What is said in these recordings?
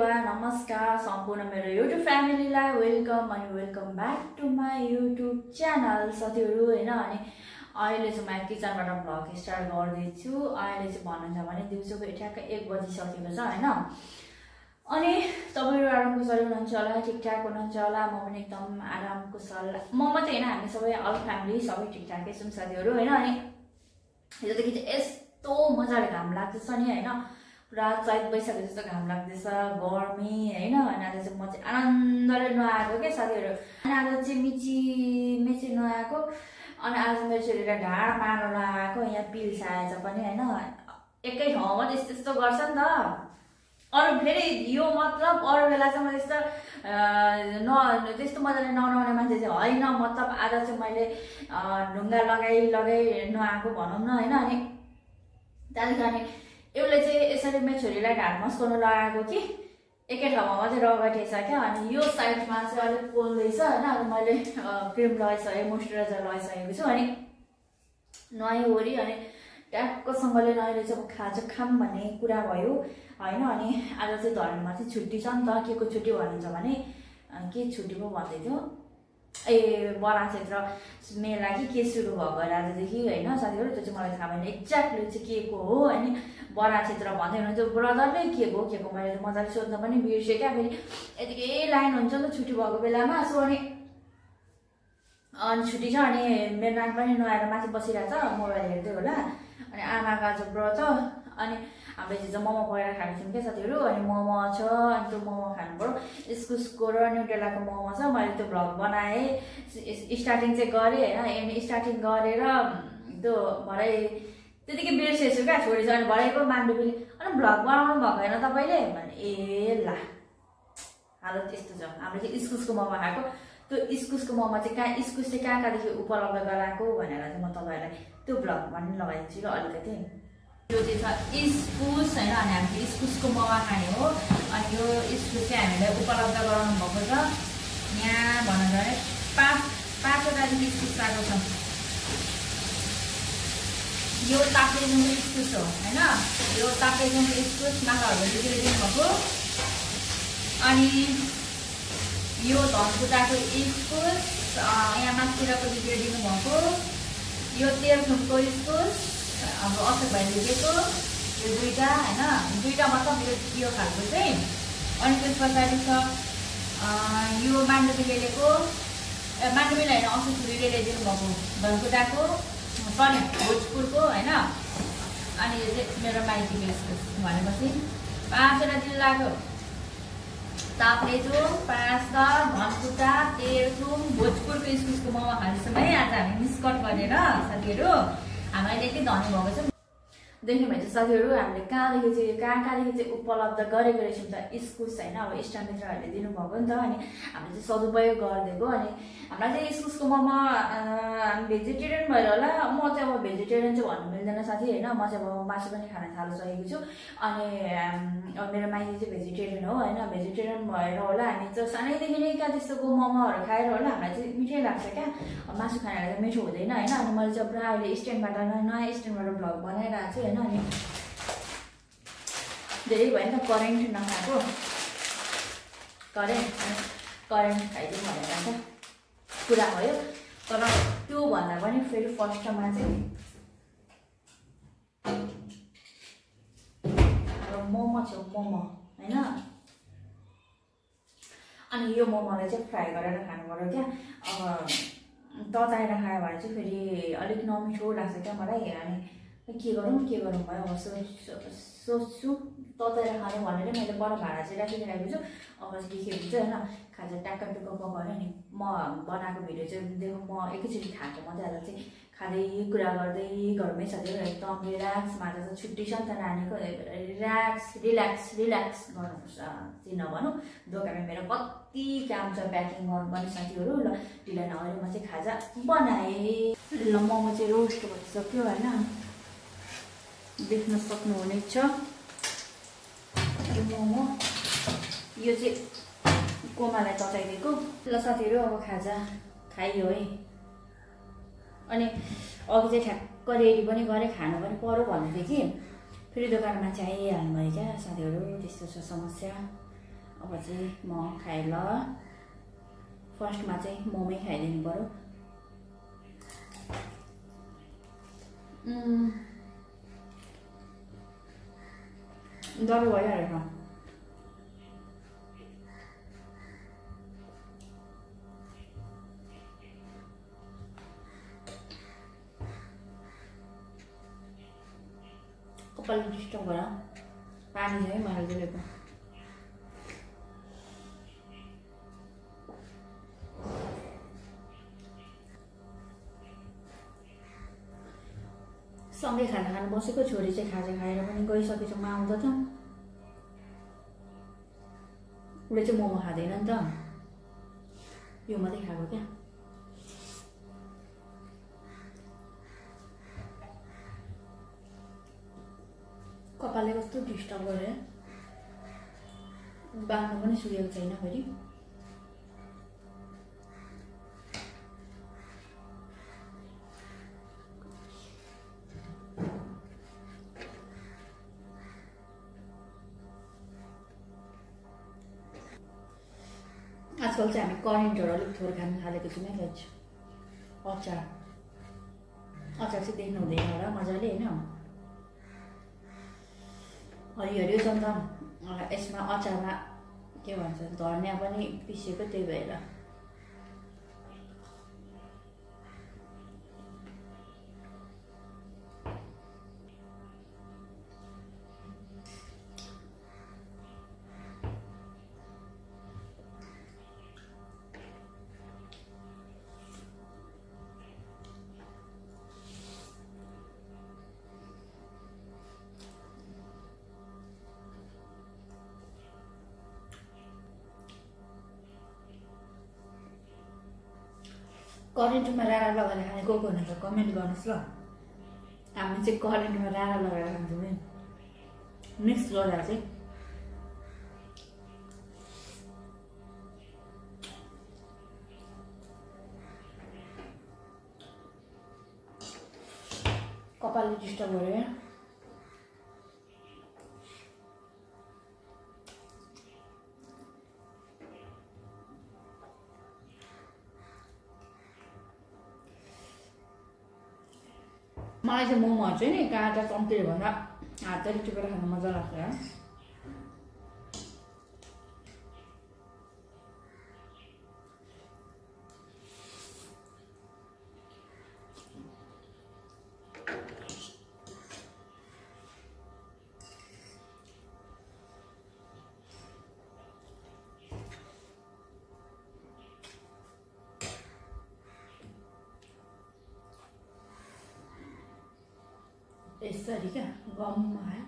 नमस्कार सम्पूर्ण मेरो युट्युब फ्यामिलीलाई वेलकम अनि welcome back to my YouTube channel साथीहरु हैन। अनि अहिले चाहिँ म किचनबाट भ्लग स्टार्ट गर्दैछु। अहिले चाहिँ भन्नुहुन्छ भने दिउँसोको ठ्याक्कै 1 बजिसकेको छ हैन। अनि तपाईहरु आराम कुशल हुनुहुन्छ होला, ठिकठाक हुनुहुन्छ होला। म पनि एकदम आराम कुशल, म मात्रै हैन हामी सबै अल फ्यामिली सबै ठिकठाकै छौं साथीहरु हैन। अनि हिजोदेखि चाहिँ यस्तो मजाले घाम लाग्दैछ नि हैन, पुरा चैत वैशाख जस्तो घाम लाग्दैछ, गर्मी हैन। अनि आज चाहिँ म चाहिँ आनन्दले नुहाएको के साथीहरु। अनि आज चाहिँ मेची नुहाएको। अनि आज मेरो छोरीले ढाड मार्न लगाएको, यहाँ पिल्साएछ पनि हैन। एकै ठाउँमा त्यस्तो गर्छ नि त। अरु फेरि यो मतलब अरु बेला चाहिँ म त्यस्तो मजाले ननुहाउने मान्छे चाहिँ हैन। मतलब आज चाहिँ मैले ढुङ्गा लगाई नुहाएको भनौं न हैन। अनि त्यहाँदेखि एउले चाहिँ यसरी मेरो छोरीलाई ढाड मस्काउन लगाएको कि एकै ठाउँमा मात्रै रगटेछ क्या। अनि यो साइडमा चाहिँ अलिक पोल्दैछ हैन। अनि मैले क्रिम लगाइसकेँ, मोइस्चराइजर लगाइसकेको छु। अनि नुहाइवरी अनि ट्याक्कसँगले अहिले चाहिँ खाजा खाम भन्ने कुरा भयो हैन। अनि आज चाहिँ धर्ममा चाहिँ छुट्टी छ नि त। के को छुट्टी भनिन्छ भने के छुट्टी पो भन्दै थियो, बरा क्षेत्र मेला कि सुरु भएको आजदेखि हैन साथीहरु। त्यो चाहिँ मलाई थाहा भएन एक्ज्याक्टली चाहिँ के को हो। अनि बरा क्षेत्र भन्दै हुनुहुन्छ ब्रदरले के को मैले मजाले सोध्न पनि बिर्सेँ क्या। फेरि यतिकै लाइन हुन्छ नि त छुट्टी भएको बेलामा। सो अनि छुट्टी छ। अनि मेरो नानी पनि नुहाएर माथि बसिरहेछ, मोबाइल हेर्दै होला। अनि आमाको आज व्रत। अनि हामीले चाहिँ मोमो पकाएर खाएको छौँ क्या साथीहरु। अनि मोमो छ, अनि त्यो मोमो खानु पर्यो। इस्कुसको र न्युटेलाको मोमो छ। मैले त्यो भ्लग बनाएँ, स्टार्टिङ चाहिँ गरेँ हैन। अनि स्टार्टिङ गरेर त्यो भरै त्यतिकै बिर्सेछु क्या छोरी चाहिँ। अनि भरेको मान्डुपीले अनि भ्लग बनाउनु भएको होइन तपाईँले भने ए ला हालत त्यस्तो छ। हामीले चाहिँ इस्कुसको मोमो खाएको। त्यो इस्कुसको मोमो चाहिँ इस्कुस चाहिँ कहाँदेखि उपलब्ध गराएको भनेर चाहिँ म तपाईँहरूलाई त्यो भ्लग भन्ने लगाइदिन्छु ल अलिकति। यो चाहिँ छ इस्कुस हैन। अनि हामीले इस्कुसको मोमो खाने हो। अनि यो इस्कुस चाहिँ हामीले उपलब्ध गराउनु भएको छ। यहाँ भन्नु भने 5वटादेखि इस्कुस पाएको छ। यो ताप्लेजुङ इस्कुस हो हैन। यो ताप्लेजुङ इस्कुस माछाहरूले दिनुभएको। अनि यो धनकुटाको इस्कुस यहाँ माथितिरको दिनु भएको। यो तेलथुमको इस्कुस अब अशोक भाइले दिएको यो दुईटा हैन। दुईटा मतलब यो खालको चाहिँ। अनि त्यस पछाडि छ यो मान्डुपीले ल्याएको, मान्डुपीले हैन अशोक छोरीले ल्याइदिनु भएको धनकुटाको सरी भोजपुरको हैन। अनि यो चाहिँ मेरो माइतीको इस्कुस भनेपछि 5वटा जिल्लाको ताप्लेजुङ, पाँचथर, धनकुटा, तेलथुम, भोजपुरको इस्कुसको मोमो खाँदैछौँ है आज हामी मिसकट गरेर साथीहरु। हामीलाई यति धनी भएको छ देख्नुभएको छ साथीहरु। हामीले कहाँदेखि चाहिँ उपलब्ध गरेको रहेछौँ त इस्कुस हैन। अब इष्टमित्रहरूले दिनुभएको नि त। अनि हामीले चाहिँ सदुपयोग गरिदिएको। अनि हामीलाई चाहिँ इस्कुसको मोमो हामी भेजिटेरियन भएर होला। म चाहिँ अब भेजिटेरियन चाहिँ भन्नु मिल्दैन साथी हैन। म चाहिँ अब मासु पनि खान थालिसकेको छु। अनि मेरो माइती चाहिँ भेजिटेरियन हो हैन। भेजिटेरियन भएर होला हामी चाहिँ सानैदेखि नै क्या त्यस्तोको मोमोहरू खाएर होला हामीलाई चाहिँ मिठै लाग्छ क्या। मासु खानेलाई चाहिँ मिठो हुँदैन हैन। अनि मैले चाहिँ पुरा अहिले स्ट्यान्डबाट नयाँ स्ट्यान्डबाट भ्लग बनाइरहेको छु हैन। अनि धेरै भयो नि त करेन्ट नखाएको, करेन्ट खाइदिउँ भनेर त कुरा भयो। तर त्यो भन्दा पनि फेरि फर्स्टमा चाहिँ मोमो छ मोमो हैन। अनि यो मोमोलाई चाहिँ फ्राई गरेर खानु पर्यो क्या। अब तताएर खायो भने चाहिँ फेरि अलिक नमिठो लाग्छ क्या मलाई। अनि के गरौँ भयो। अब सोच्छु तताएर खानु भनेर मैले बडा भाँडा चाहिँ राखिरहेको छु। अब चाहिँ के हुन्छ हैन। खाजा ट्याक्क टुक्क पकाएर नि म बनाएको भिडियो चाहिँ देखौँ। म एकैचोटि खाएको मात्रै आज चाहिँ खाँदै कुरा गर्दै घरमै साथीहरु एकदम रिल्याक्स। माझ चाहिँ छुट्टी छ नि त नानीको, रिल्याक्स गर्नुपर्छ चिन्न भनौँ। दोकानमा मेरो कति काम छ प्याकिङ गर्नुपर्ने साथीहरु। ल ढिला नगरी म चाहिँ खाजा बनाएँ। ल मोमो चाहिँ रोस्ट भइसक्यो हैन, देख्न सक्नुहुनेछ मोमो। यो चाहिँ कोमालाई तताइदिएको। ल साथीहरु अब खाजा खाइयो है। अनि अघि चाहिँ ठ्याक्क रेडी पनि गरेँ, खानु पनि पर्यो भन्दै थिएँ कि फेरि दोकानमा मान्छे आइहाल्नु भयो क्या साथीहरु। त्यस्तो छ समस्या। अब चाहिँ म खाएँ ल। फर्स्टमा चाहिँ मोमै खाइदिनु पर्यो। डर भइहालेछ। कपाल डिस्टर्ब भएर पानी चाहिँ मैले दिएको। सँगै खाना खानु बसेको छोरी चाहिँ खाजा खाएर पनि गइसकेछ। म आउँदा त उसले चाहिँ मोमो खाँदैन नि त, यो मात्रै खाएको क्या। कपालले कस्तो डिस्टर्ब गरे, बाँध्नु पनि सुकेको छैन फेरि। आजकल चाहिँ हामी करेन्टहरू अलिक थोरै खान थालेको छौँ है गाइज। अचार चाहिँ देख्नु हुँदैन होला मजाले होइन, हरियो छ नि त यसमा। अचारमा के भन्छ धनिया पनि पिसेको, त्यही भएर करेन्टमा रारा लगाएर खाने को हुनुहुन्छ कमेन्ट गर्नुहोस् ल। हामी चाहिँ करेन्टमा रारा लगाएर खान्छौँ नि, मिक्स गरेर चाहिँ। कपालले डिस्टर्ब गऱ्यो। मलाई चाहिँ मोमोहरू चाहिँ नि काँटा चम्कियो भन्दा हातले टिपेर खान मजा लाग्छ। यसरी क्या गममा आयो।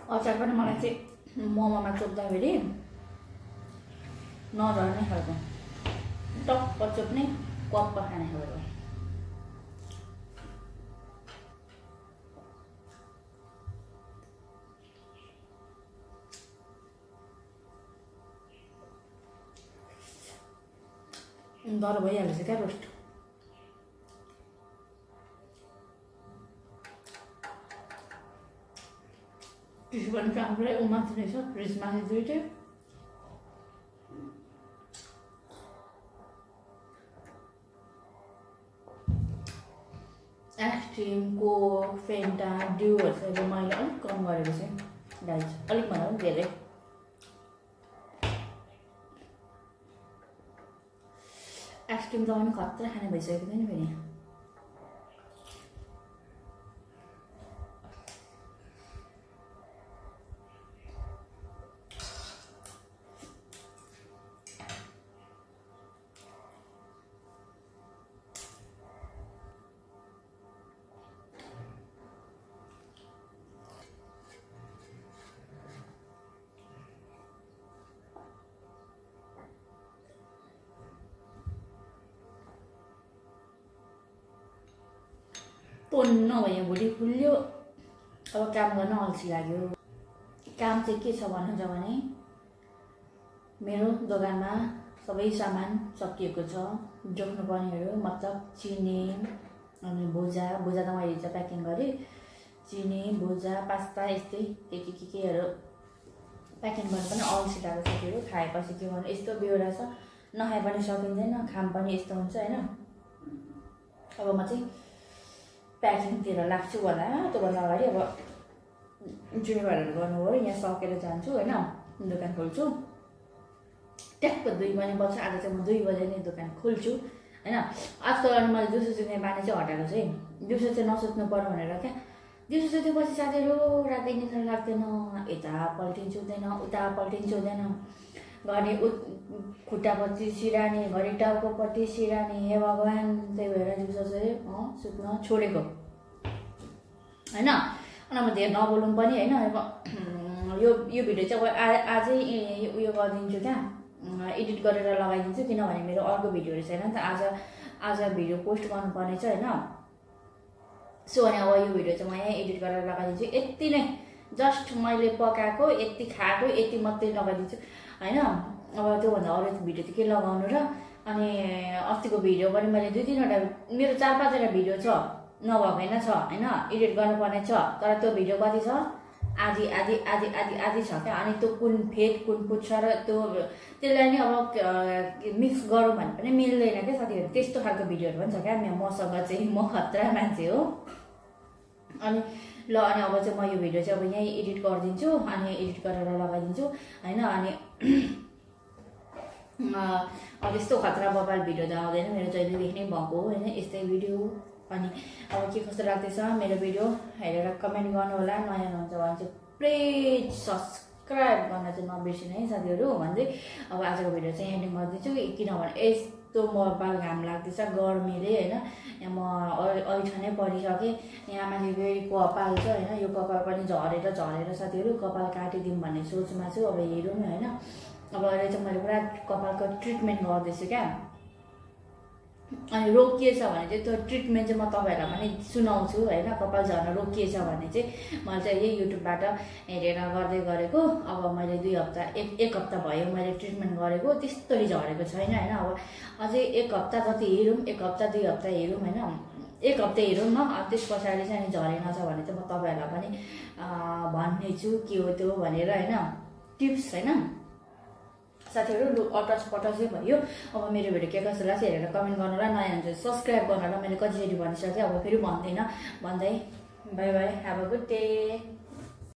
अचार पनि मलाई चाहिँ मोमोमा चोप्दाखेरि नझर्ने खालको, टक्क चोप्ने, कप्प खाने खालको। डर भइहाल्छ क्या रोस्ट। टिस्यु पनि राम्रै उमाथि रहेछ, फ्रिजमाथि दुइटै। आइसक्रिम, कोक, फेन्टा, ड्युहरू चाहिँ मैले अलिक कम गरेको छु गाइज, अलिक भन्दा पनि धेरै। आइसक्रिम त पनि खतरा खाने भइसकेको थियो नि फेरि। टन्न भयो, भुँडी फुल्यो, अब काम गर्न अल्छी लाग्यो। काम चाहिँ के छ भन्नुहुन्छ भने मेरो दोकानमा सबै सामान सकिएको छ। जोख्नु पर्नेहरू मतलब चिनी अनि भुजा त मैले हिजो प्याकिङ गरेँ। चिनी भुजा पास्ता यस्तै केहरू प्याकिङ गर्नु पनि अल्छी लाग्छ साथीहरू। खाएपछि के गर्नु, यस्तो बेहोरा छ, नखाए पनि सकिँदैन, खाम पनि यस्तो हुन्छ होइन। अब म चाहिँ प्याकिङतिर लाग्छु होला। त्योभन्दा अगाडि अब जुनीबारहरू गर्नु हो, यहाँ सकेर जान्छु होइन, दोकान खोल्छु। ट्याक्क 2 बजे बज्छ। आज चाहिँ म 2 बजे नै दोकान खोल्छु होइन। आजकल अनि मैले दिउँसो सुत्ने बानी चाहिँ हटाएको चाहिँ, दिउँसो चाहिँ नसुत्नु पर्यो भनेर क्या। दिउँसो सुतेपछि साथीहरू राति निद्रा लाग्दैन, यता पल्टिन्छु हुँदैन, उता पल्टिन्छु हुँदैन, घरि खुट्टापट्टि सिरानी, घरि टाउकोपट्टि सिरानी। हे भगवान्, त्यही भएर दिउँसो चाहिँ सुत्न छोडेको होइन। अनि म धेरै नबोलौँ पनि होइन। यो भिडियो चाहिँ अब आजै उयो गरिदिन्छु क्या, एडिट गरेर लगाइदिन्छु, किनभने मेरो अर्को भिडियोहरू छैन नि त। आज भिडियो पोस्ट गर्नुपर्ने छ होइन। सो अनि अब यो भिडियो चाहिँ म यहाँ एडिट गरेर लगाइदिन्छु। यति नै, जस्ट मैले पकाएको, यति खाएको, यति मात्रै लगाइदिन्छु होइन। अब त्योभन्दा अरू भिडियो चाहिँ के लगाउनु र। अनि अस्तिको भिडियो पनि मैले 2-3वटा, मेरो 4-5वटा भिडियो छ, नभएको होइन छ होइन, एडिट गर्नुपर्ने छ। तर त्यो भिडियो कति छ, आधी छ क्या। अनि त्यो कुन फेक कुन पुच्छ र त्यसलाई नै अब मिक्स गरौँ भने पनि मिल्दैन क्या साथीहरू। त्यस्तो खालको भिडियोहरू पनि छ क्या मसँग चाहिँ। म खतरा मान्छे हो। अनि ल, अनि अब चाहिँ म यो भिडियो चाहिँ अब यहीँ एडिट गरिदिन्छु, अनि एडिट गरेर लगाइदिन्छु होइन। अनि अब यस्तो खतरा बबाल भिडियो त आउँदैन मेरो, जहिलेदेखि नै भएको हो होइन यस्तै भिडियो। अनि अब के कस्तो लाग्दैछ मेरो भिडियो हेरेर कमेन्ट गर्नु होला। नयाँ हुनुहुन्छ भने चाहिँ प्लिज सब्सक्राइब गर्न चाहिँ नबिर्सिनु है साथीहरू भन्दै अब आजको भिडियो चाहिँ एन्डिङ गरिदिन्छु। किनभने यस्तो बाल घाम लाग्दैछ गर्मीले होइन। यहाँ म ऐठनै परिसकेँ। यहाँ माथि फेरि कपाल छ होइन, यो कपाल पनि झरेर साथीहरू कपाल काटिदिउँ भन्ने सोचमा छु। अब हेरौँ होइन। अब अहिले चाहिँ मैले पुरा कपालको ट्रिटमेन्ट गर्दैछु क्या। अनि रोकिएछ भने चाहिँ त्यो ट्रिटमेन्ट चाहिँ म तपाईँहरूलाई पनि सुनाउँछु होइन। कपाल झर्न रोकिएछ भने चाहिँ मैले चाहिँ यही युट्युबबाट हेरेर गर्दै गरेको। अब मैले 2 हप्ता एक हप्ता भयो मैले ट्रिटमेन्ट गरेको, त्यस्तरी झरेको छैन होइन। अब अझै 1 हप्ता जति हेरौँ, 1 हप्ता 2 हप्ता हेरौँ होइन। 1 हप्ता हेरौँ न। अब त्यस पछाडि चाहिँ अनि झरेन छ भने चाहिँ म तपाईँहरूलाई पनि भन्ने छु के हो त्यो भनेर होइन, टिप्स होइन। साथीहरू अटच भयो। अब मेरो भिडियो के कस्तो लाग्छ हेरेर कमेन्ट गर्नुलाई, नयाँ हुन्छ सब्सक्राइब गर्नुलाई। मैले कतिचोटि भनिसकेँ, अब फेरि भन्दैन। भन्दै by by, have a good day.